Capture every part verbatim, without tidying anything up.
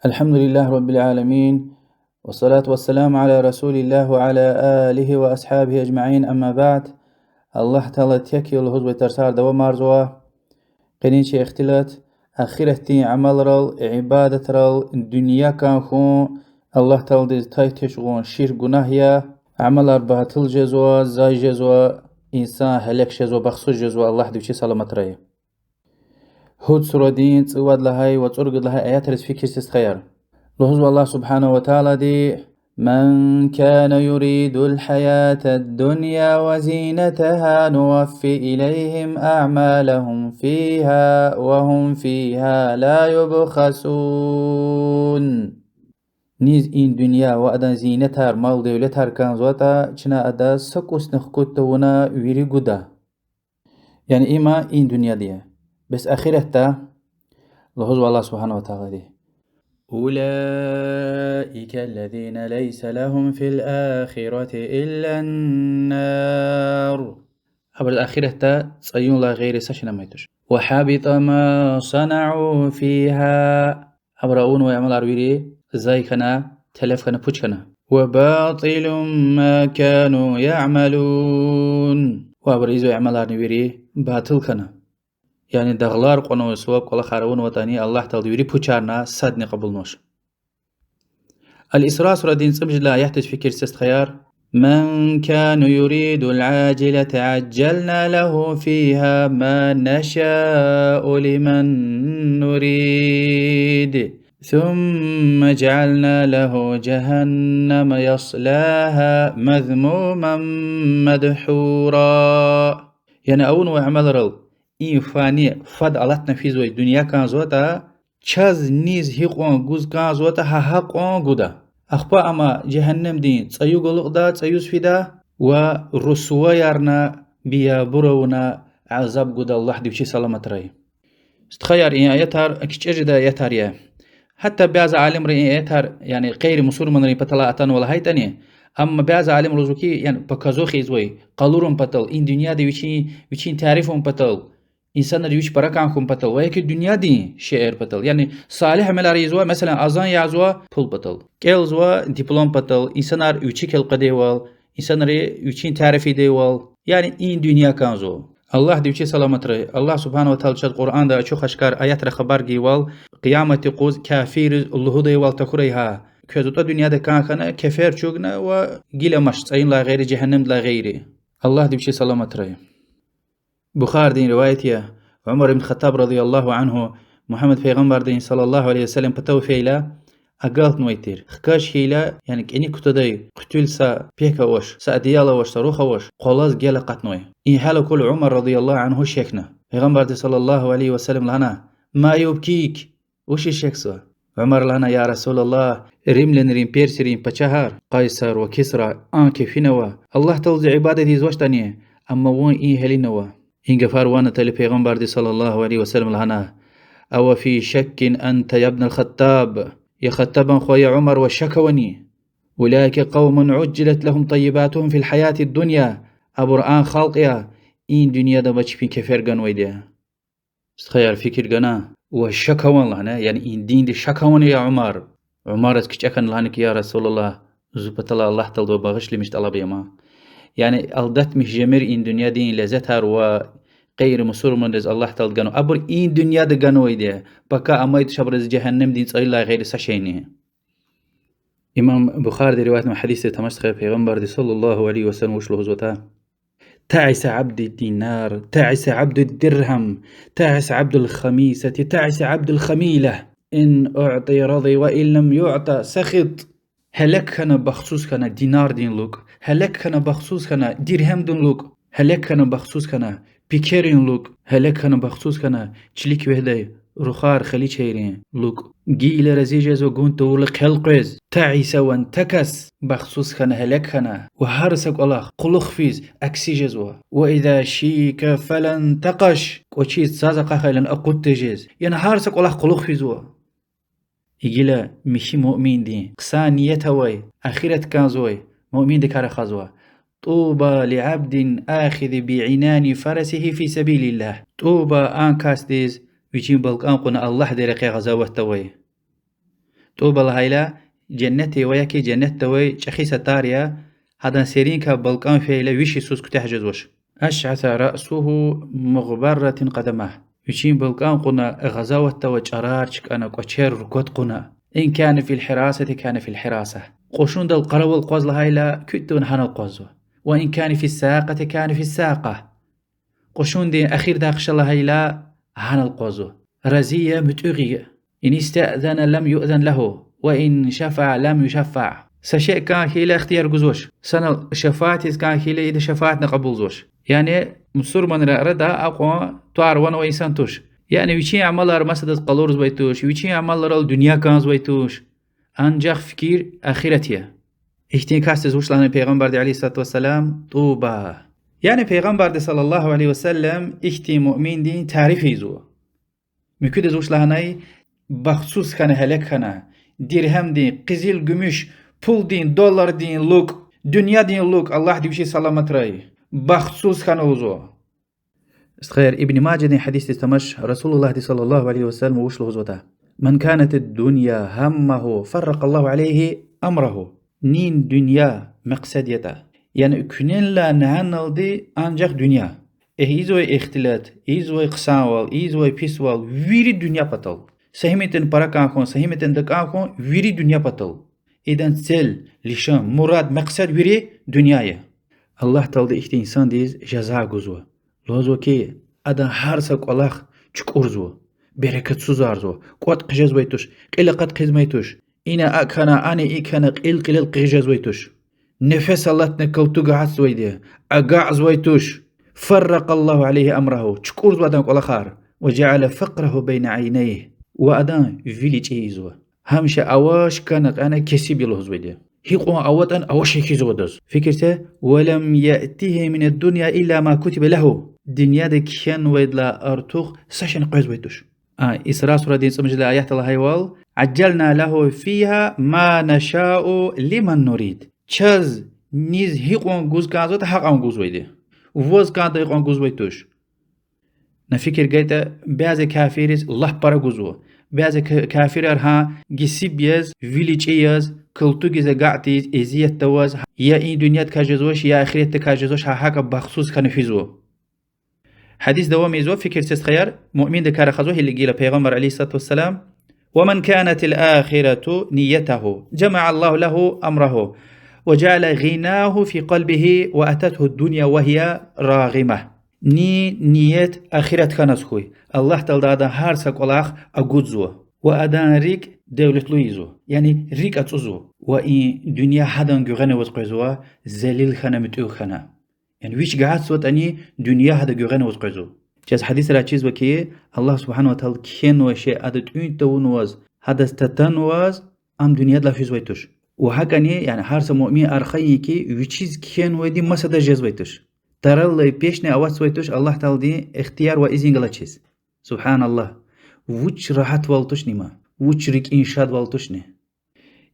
الحمد لله رب العالمين، والصلاة والسلام على رسول الله وعلى آله وأصحابه أجمعين، أما بعد. Аллагь Таала тек я лугьузвай тарсар давамарзава. Къенин чи ихтилат ахиратдин амалрал, ибадатрал, дуьнья кӏан хьун, Аллагь Тааладиз тай тежгъун ширк, гунагь я, амалар батӏил жезва, зай жезва, инсан гьелек жезва, бахтсуз жезва, Аллагьди вичи саламатрай. Гьуд сурадин цӏувад лагьай ва цӏуругуд лагьай аятриз фикир це, стхаяр. Лугьузва Аллагь سبحانه وتعالىди: من كان يريد الحياة الدنيا وزينتها نوف إليهم أعمالهم فيها وهم فيها لا يبخسون. Низ и дуьнья ва адан зинетар, мал-девлетар кӏанзаватӏа, чна адаз са кӏусни хкуд тавуна вири гуда. Яни има и дуьньяда я. Бес ахиратда лугьузва Аллагь سبحانه وتعالىди: أولئك الذين ليس لهم في الآخرة إلا النار. Абуруз ахиратда цӏаюнлай гъейри са шейни амай туш. وحبط ما صنعوا فيها. Абуру авунвай амалар вири зай хьана, телеф хьана, пуч хьана. وباطل ما كانوا يعملون. Ва абуру ийизвай амаларни вири батӏил хьана. Яни дагълар кьванвай суваб кӏвалахар авунватӏани, Аллагь Таалади вири пучарна, садни кьабулнавач. Ал-Исра сурадин цӏемуьжуьд лагьай аятдиз фикир це, стхаяр. من كان يريد العاجلة عجلنا له فيها ما نشاء لمن نريد ثم جعلنا له جهنم يصلاها مذموما مدحورا. Яни авунвай амалрал и фани, фад алатна физвай дуьнья кӏанзаватӏа, чаз низ гьикьван гуз кӏанзаватӏа, гьа гьакьван гуда. Ахпа ама жегьеннемдин цӏаюг алукӏда, цӏаюз фида ва русваярна, биябур авуна азаб гуда, Аллагьди вичи саламатрай. Стхаяр, и аятар кичӏе жедай аятар я. Гьатта бязи алимри и аятар, яни гъейри мусурманрин паталай атанва лагьайтӏани, амма бязи алимри лугьузва хьи, яни показух ийизвай къалурун патал, и дуьньяда вичин, вичин тарифун патал, инсанриз вич пара кӏан хьун патал ва яки дуьньядин шейэр патал. Яни салигь амалар ийизва, меселан, азан язва пул патал, кӏелзава диплом патал, инсанар вичик элкъведайвал, инсанри вичин тариф ийидайвал, яни и дуьнья кӏанзава. Аллагьди вичи саламатрай. Аллагь سبحانه وتعالىди чаз Къуръанда ачух-ашкар аятра хабар гайивал, къиямат юкъуз кафирриз лугьудайвал тахьурай гьа: квез атӏа дуьньяда кӏан хьана, кефер чӏугуна ва гила амач, цӏаюнлай гъейри, жегьеннемдилай гъейри. Аллагьди вичи саламатрай. Бухаридин риваят я, Умар ибн Хаттаб رضي الله عنه Мугьаммад пайгъамбардин صلى الله عليه وسلم патав фейила, агалтнавай тир. Хкаж хьайила, яни кӏаник кутадай хъуьтуьл са пек авач, са одеял авач, са рух авач, къвалаз гел акъатнавай. И гьал акур Умар رضي الله عنه шехьна. Пайгъамбарди صلى الله عليه وسلم лагьана: ما يبكيك؟ Вучиз шехьзава? Умара лагьана: يا رسول الله, римлянрин, персерин пачагьар, Къайсар ва Кисра, анкьи финава, Аллагь Тааладиз ибадат ийизвачтӏани, амма вун и гьелинава. И гафар ван атайла Пайгъамбарди صلى الله عليه وسلم лагьана: أو في شك أنت يا ابن الخطاب, я Хаттабан хва, я Умар, ваз шак авани? أولئك قوم عجلت لهم طيباتهم في الحياة الدنيا, абур а халкь я, и дуьньяда ва чпин кефер ганвайди я. Стхаяр, фикир гана, ваз шак авани лагьана, яни и динда шак авани, я Умар? Умараз кичӏе хьана лагьана хьи: يا رسول الله, зи паталай Аллагь Тааладивай багъишламиш тӏалаб ая ман. Яни алдатмиш жемир и дуьньядин лезетар ва гъейри мусурманриз Аллагь Таалади ганвай, абур и дуьньяда ганвайди я, пака амай туш абуруз жегьеннемдин цӏайлай гъейри са шейни. Имам Бухариди риваятнавай гьадисда тамаш хъия, Пайгъамбарди صلى الله عليه وسلم вуч лугьузватӏа: تعس عبد الدينار، تعس عبد الدرهم، تعس عبد الخميسة، تعس عبد الخميلة. إن أعطي رضي وإن لم يعط سخط. Гьелек хьана, бахтсуз хьана динардин лукӏ, гьелек хьана, бахтсуз хьана диргьемдин лукӏ, гьелек хьана, бахтсуз хьана пекерин лукӏ, гьелек хьана, бахтсуз хьана чилик вегьидай рухар, халичайрин лукӏ. Гила рази жезва, гун тавурла хъел къвез. تعس وانتكس, бахтсуз хьана, гьелек хьана ва гьар са кӏвалах кьулухъ физ, акси жезва. وإذا شيك فلا انتقش, кӏвачиз цаз акьахайла акъуд тежез, яни гьар са кӏвалах кьулухъ физва. Гила михьи муъминдин, хъсан ният авай, ахират кӏанзавай муъминдикай рахазва: طوبى لعبد آخذ بعنان فرسه في سبيل الله. Тӏуба а касдиз, вичин балкӏан кьуна Аллагьдин рекье гъазаватда авай. ТӀуба лагьайла, женнет ва яки женнетда авай чӀехи са тар я, гьадан серинкай балкӀан фейила виш йисуз куьтягь жезвач. أشعث رأسه مغبرة قدماه. Вичин балкӀан кьуна, гъазаватда авай чӀарар чкӀана, кӀвачер руквада кьуна. إن كان في الحراسة كان في الحراسة. Кьушундал къаравул акъваз лагьайла, куьтягьна гьанал акъвазва. وإن كان في الساقة كان في الساقة. Кьушундин эхирдай хъша лагьайла, гьанал акъвазва. Рази я, муьтӀуьгъ я. إن استأذن لم يؤذن له، وإن شفع لم يشفع. Са шей кӀан хьайила ихтияр гузвач. Санал шафаатиз кӀан хьайила ида шафаатни кьабулзавач. Яни мусурманрин арада акьван тӀвар-ван авай инсан туш. Яни вичин амалар масадаз къалурзавай туш, вичин амалрал дуьнья кӀанзавай туш. Анжах фикир ахират я. Ихьтин касдиз вуч лагьана Пайгъамбарди, عليه الصلاة والسلام, طوبى. Яни Пайгъамбарди, صلى الله عليه وسلم, ихьтин муъминдин тариф ийизва. Муькуьдаз вуч лагьанай: бахтсуз хьана, гьелек хьана, диргьемдин, къизил-гуьмуьш, пулдин, доллардин лукӀ, дуьньядин лукӀ, Аллагьди вичи саламатрай, бахтсуз хьана лугьузва. Стхаяр, Ибн Мажадин гьадисдиз тамаш, Расулуллагьди, صلى الله عليه وسلم, вуч лугьузватӀа: من كانت الدنيا همه فرق الله عليه أمره. Нин дуьнья мекьсед ятӀа, яни куьнелай нянналди анжах дуьнья. Э, ийизвай ихтилат, ийизвай хъсанвал, ийизвай писвал вири дуьнья патал. Са гьим ятӀани пара кӀан хьун, са гьим ятӀани дакӀан хьун вири дуьнья патал. Идан цель, лишан, мурад, мекьсед вири дуьнья я. Аллагь Таалади ихьтин инсандиз жаза гузва. Лугьузва хьи, адан гьар са кӀвалах чукӀурзава, берекатсузарзава, кӀватӀ хъжезвай туш, кьил акъат хъийизмай туш. Ина акӀ хьана, ана икӀ хьана, кьил кьилел хъжезвай туш. Нефес алатна калтуг гьатзавайди я, агакьзавай туш. فرق الله عليه أمره, чукӀурзава адан кӀвалахар. وجعل فقره بين عينيه, ва адан вил ичӀи ийизва. Гьамиша авач, кана-кана кесиб я лугьузвайди я. Гьикьван аватӀани авач хьизва адаз. Фикир це: ولم يأته من الدنيا إلا ما كتب له. Дуьньяда кхьенвайдалай артух са шейни къвезвай туш. А, Исра сурадин цӀемуьжуьд лагьай аятда лагьайвал: عجلنا له فيها ما نشاء لمن نريد. Чаз низ гьикьван гуз кӀанзаватӀа, гьакьван гузвайди я. Ваз кӀанда икьван гузвай туш. На фикир гайитӀа, бязи кафирриз лап пара гузва. Бязи ка-, кафирар гьа кесиб яз, вил ичӀи яз, калтугиз агакь тийиз, эзиятда аваз, я и дуьньядикай жезвач, я ахиратдикай жезвач, гьа гьакӀа бахтсуз хьана физва. Гьадис давам ийизва, фикир це, стхаяр, муъминдикай рахазва гила Пайгъамбар, عليه الصلاة والسلام: ومن كانت الآخرة نيته جمع الله له أمره وجعل غناه في قلبه وأتته الدنيا وهي راغمة. Ни ният ахират хьаназ хьуй, Аллагь Таалади адан гьар са кӀвалах агудзава ва адан рикӀ девлетлу ийизва, яни рикӀ ацӀузва. Ва и дуьнья гьадан гуьгъуьна аваз къвезва, зелил хьана, муьтӀуьгъ хьана. Яни вич гагьатзаватӀани, дуьнья гьадан гуьгъуьна аваз къвезва. Чаз гьадисрай чизва хьи, Аллагь سبحانه وتعالى кхьенвай шей ада тӀуьн тавунваз, гьадаз татанваз, ам дуьньядилай физвай туш. Ва гьакӀани, яни гьар са муъмин архайин я хьи, вичиз кхьенвайди масадаз жезвай туш. Тараллай пешни аватзавай туш Аллагь Тааладин ихтияр ва изин галачиз. سبحان الله. Вуч рагьатвал тушни им, вуч рикӀин шадвал тушни.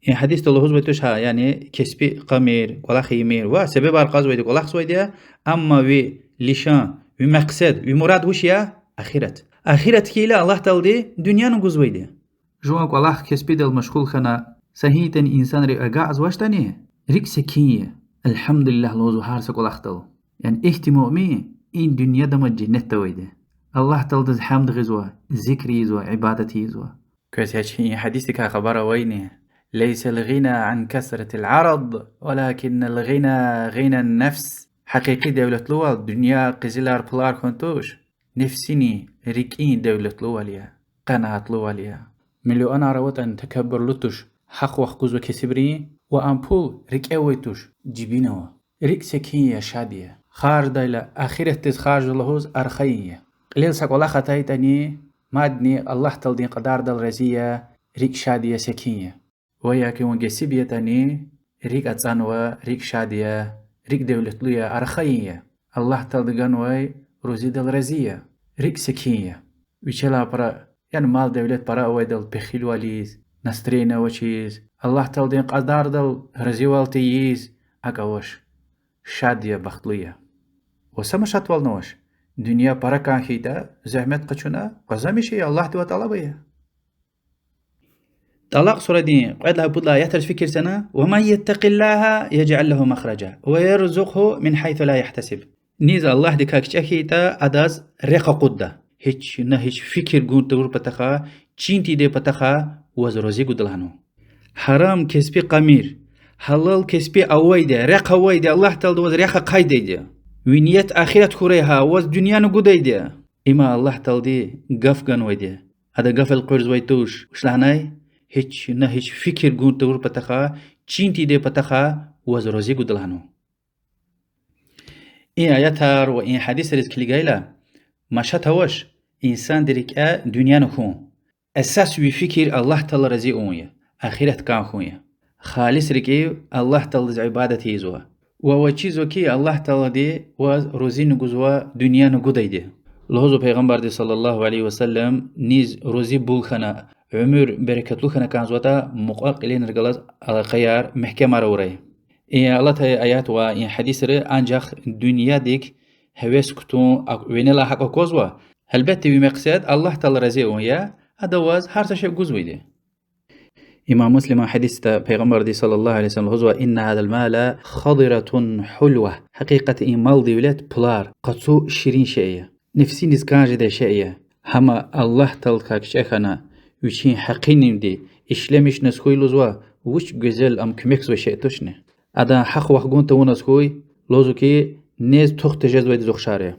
И гьадисда лугьузвай туш гьа, яни кеспи кьамир, кӀвалах ийимир ва себебар кьазвайди кӀвалахзавайди я, амма ви лишан, ви макьсад, ви мурад вуч я? Ахират. Ахират хьайила Аллагь Таалади дуьньяни гузвайди я. Жуван кӀвалах, кеспидал машгъул хьана са гьихьтин инсанрик агакьзавачтӀани, рикӀ секин я. Альгьамдулиллагь лугьузва гьар са кӀвалахдал. Яни ихьтин муъмин и дуьньяда ма женнетда авайди я. Аллагь Тааладиз гьамд гъизва, зикр ийизва, ибадат ийизва. Квез гьич и гьадисдикай хабар авайни? ليس الغنى عن كثرة العرض، ولكن الغنى غنى النفس. Гьакъикъи девлетлувал дуьнья, къизилар, пулар хьун туш, нефсини, рикӀин девлетлувал я, къенаатлувал я. Миллионар аватӀани такабурлу туш, гьахъ вахгузва кесибрин, ва ам пул рикӀе авай туш, жибина ава. РикӀ секин я, шад я. Харждайла ахиратдиз харжзава лугьуз архайин я. Кьилел са кӀвалах атайтӀани, мадни Аллагь Тааладин кьадардал рази я, рикӀ шад я, секин я. Ва яки вун кесиб ятӀани, рикӀ ацӀанва, рикӀ шад я, рикӀ девлетлу я, архайин я. Аллагь Таалади ганвай рузидал рази я, рикӀ секин я. Вичелай пара, яни мал-девлет пара авайдал пехилвал ийиз, настроение авачиз, Аллагь Тааладин кьадардал разивал тийиз, акӀ авач. Шад я, бахтлу я. Ва са машатвални авач. Дуьнья пара кӀан хьайитӀа, зегьмет къачуна, къазанмиш ая, Аллагьдивай тӀалаб ая. ТӀалакь сурадин кьвед лагьай, пуд лагьай аятриз фикир це на: ومن يتق الله يجعل له مخرجا ويرزقه من حيث لا يحتسب. Низ Аллагьдикай кичӀе хьайитӀа, адаз рехъ акъудда. Гьич на гьич фикир гун тавур патахъай, чин тийидай патахъай ваз рузи гуда лагьанва. Гьарам кеспи кьамир, гьалал кеспи авайди я, рехъ авайди я, Аллагь Таалади ваз рехъ ахъайдайди я. Ви ният ахират хьурай гьа, ваз дуьньяни гудайди я. Има Аллагь Таалади гаф ганвайди я. Ада гаф элкъуьрзавай туш, вуч лагьанай? Гьич на гьич фикир гун тавур патахъай, чин тийидай патахъай ваз рузи гуда лагьанва. И аятар ва и гьадисриз килигайла, машат авач инсандин рикӀе дуьньяни хьун. Эсас ви фикир Аллагь Таала рази авун я, ахират кӀан хьун я. Халис рикӀив Аллагь Тааладиз ибадат ийизва. Ва ваз чизва хьи, Аллагь Таалади ваз рузини гузва, дуьньяни гудайди. Лугьузва Пайгъамбарди صلى الله عليه وسلم: низ рузи бул хьана, уьмуьр берекатлу хьана кӀанзаватӀа, мукьва-кьилийрихъ галаз алакъаяр мягькемар авурай. И алатай аят ва и гьадисри анжах дуьньядик гьевес кутун, ак-, винелай гьакӀ аквазва. Гьелбетда, ви мекьсед Аллагь Таала рази авун я, Ада ваз гьар са шей гузвайди. Имам Муслиман гьадисда Пайгъамбарди صلى الله عليه وسلم лугьузва: إن هذا المال خضرة حلوة. Гьакъикъатда и мал-девлет, пулар къацу ширин шей я, нефсиниз кӀан жедай шей я. Гьама Аллагь Тааладикай кичӀе хьана, вичин гьакъинивди ишлемишназ хьуй лугьузва, вуч гуьзел ам куьмекзавай шей тушни. Адан гьахъ вахгун тавуназ хьуй, лугьузва хьи, нез тух тежезвайдаз ухшар я.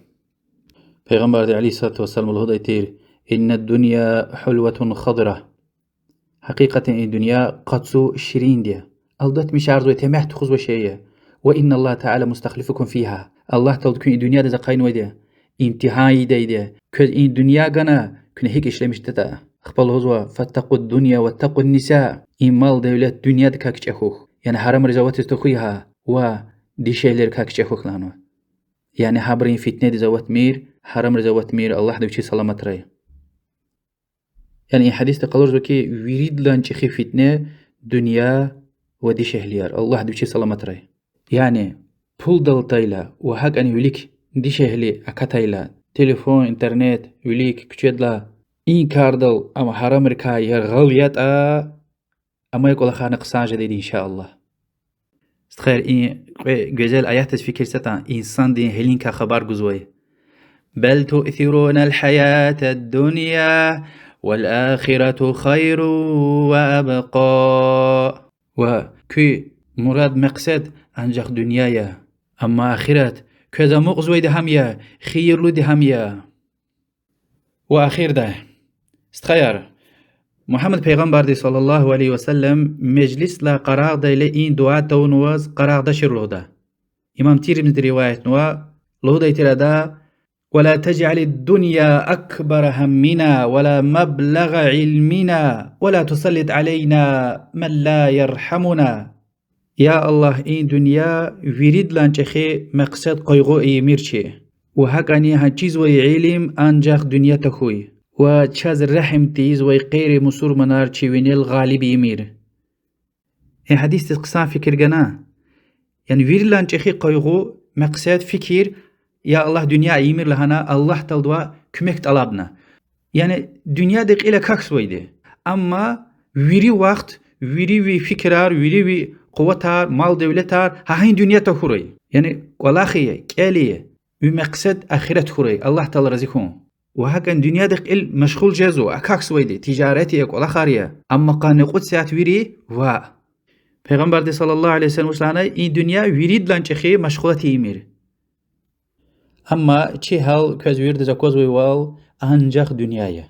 Пайгъамбарди عليه الصلاة والسلام лугьудай тир: إن الدنيا حلوة خضرة. Гьакъикъатда и дуьнья къацу ширинди я. Алдатмишарзавай, темягь тухузвай шей я. وإن الله تعالى مستخلفكم فيها. Аллагь Таалади куьн и дуьньядиз ахъайнавайди я, имтигьан ийидайди я, квез и дуьнья гана, куьне гьикӀ ишлемишдатӀа. Ахпа лугьузва: فاتقوا الدنيا واتقوا النساء. И мал-девлет, дуьньядикай кичӀе хьухь, яни гьарамриз аватиз тахьуй гьа, ва дишегьлийрикай кичӀе хьухь лагьанва. Яни гьабурун фитнедиз аватмир, гьарамриз аватмир, Аллагьди вичи саламатрай. Яни и гьадисди къалурзава хьи, виридалай чӀехи фитне дуьнья ва дишегьлияр, Аллагьди вичи саламатрай. Яни пулдал атайла ва гьакӀни вилик дишегьли акатайла, телефон, интернет, вилик куьчедал, и кардал ам гьарамрикай яргъал ятӀа, амай кӀвалахарни хъсан жедайди, إن شاء الله. Стхаяр, и кьве гуьзел аятдиз фикир це тан, инсандин гьилинкай хабар гузвай. بل تؤثرون الحياة الدنيا والآخرة خير وأبقى. Ва куь мурад, мекьсед анжах дуьнья я, амма ахират квез амукьзавайди гьам я, хийирлуди гьам я. Ва ахирдай, стхаяр, Мугьаммад пайгъамбарди صلى الله عليه وسلم межлисдилай къарагъдайла и дуьа тавунваз къарагъдачир лугьуда. Имам Тирмизиди риваятнава, лугьудай тир ада: ولا تجعل الدنيا أكبر همنا ولا مبلغ علمنا ولا تسلط علينا من لا يرحمنا. Я Аллагь, и дуьнья виридалай чӀехи мекьсед, къайгъу ийимир чи. Ва гьакӀни гьа чизвай илим анжах дуьнья тахьуй. Ва чаз регьим тийизвай гъейри мусурманар чи винел гъалиб ийимир. И гьадисдиз хъсан фикир гана. Яни виридалай чӀехи къайгъу, мекьсед, фикир, я Аллагь, дуьнья ийимир лагьана, Аллагь Тааладивай куьмек тӀалабна. Яни дуьньядин кьил акахьзавайди. Амма вири вахт, вири ви фикирар, вири ви къуватар, мал-девлетар гьа и дуьнья тахьурай. Яни кӀвалах ая, кӀел ая, ви мекьсед ахират хьурай, Аллагь Таала рази хьун. Ва гьакӀни дуьньядин кьил машгъул жезва, акахьзавайди, тижарат я, кӀвалахар я, амма къанни кьуд сят вири ваъ. Пайгъамбарди صلى الله عليه وسلم вуч лагьанай: и дуьнья виридалай чӀехи машгъулат ийимир. Амма чи гьал квез виридаз аквазвайвал, анжах дуьнья я.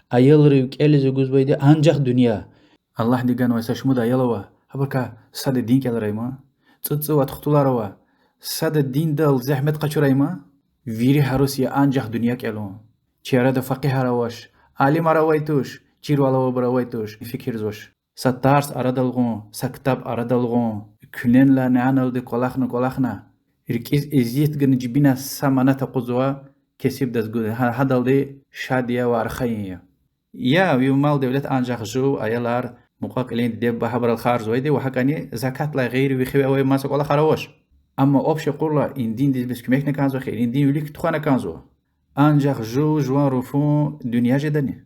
Аялрив кӀелиз гузвайди анжах дуьнья. Аллагьди ганвай са шумуд аял ава, гьабурукай сада дин кӀелрай ман, цӀуд-цӀувад хтулар ава, сада диндал зегьмет къачурай ман. Вири гьарус я анжах дуьнья кӀелун. Чи арада факъигьар авач, алимар авай туш, чирвал авайбур авай туш, фикирзавач. Са тарс арадал гъун, са ктаб арадал гъун, куьненлай няналди кӀвалахна, кӀвалахна, рикӀиз эзият гана, жибинай са манат акъудзава, кесибдаз гуз, гьа-, гьадалди шад я ва архайин я. Я ви мал-девлет анжах жув, аялар, мукьва-кьилин диде-буба, гьабурал харжзавайди ва гьакӀни закатлай гъейри ви хиве авай маса кӀвалахар авач. Амма общий кьурла и диндиз бес куьмекна кӀанзава хьи, и дин вилик тухвана кӀанзава. Анжах жув, жуван руфун дуьнья жедани?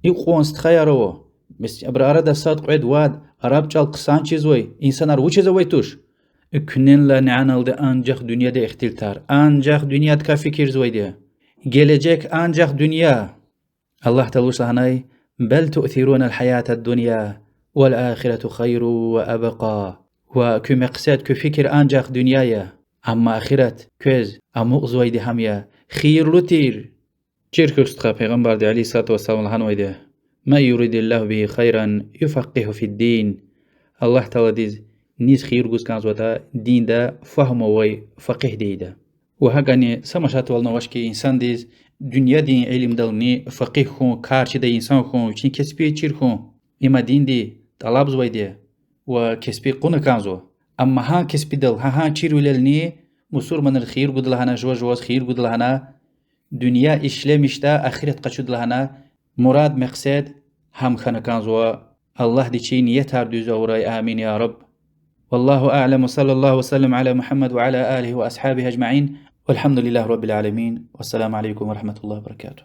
Икьван стхаяр ава, Бес абурун арада сад-кьвед-вад араб чӀал хъсан чизвай инсанар вучиз авай туш? Куьненлай няналди анжах дуьньяда ихтилатар, анжах дуьньядикай фикирзавайди я. Гележек анжах дуьнья. Аллагь Таала вуч лагьанай: بل تؤثرون الحياة الدنيا والآخرة خير وأبقى. Ва куь мекьсед, куь фикир анжах дуьнья я, амма ахират квез амукьзавайди гьам я, хийирлу тир. Чир хьухь, стха, Пайгъамбарди عليه الصلاة والسلام лагьанвайди я: من يرد الله به خيرا يفقهه في الدين. Аллагь Тааладиз низ хийир гуз кӀанзаватӀа, динда фагьум авай факъигь ийида. Ва гьакӀни са машатвални авач хьи, инсандиз дуьньядин илимдални факъигь хьун, кар чидай инсан хьун, вичин кеспи чир хьун, им а динди тӀалабзавайди я ва кеспи кьуна кӀанзава. Амма гьа кеспидал, гьа, гьа чирвилелни мусурманриз хийир гуда лагьана, жува-жуваз хийир гуда лагьана, дуьнья ишлемишда, ахират къачуда лагьана, мурад, мекьсед гьам хьана кӀанзава. Аллагьди чи ниятар дуьз авурай, амин, я Рабб. والله أعلم، وصلى الله وسلم على محمد وعلى آله وأصحابه أجمعين، والحمد لله رب العالمين، والسلام عليكم ورحمة الله وبركاته.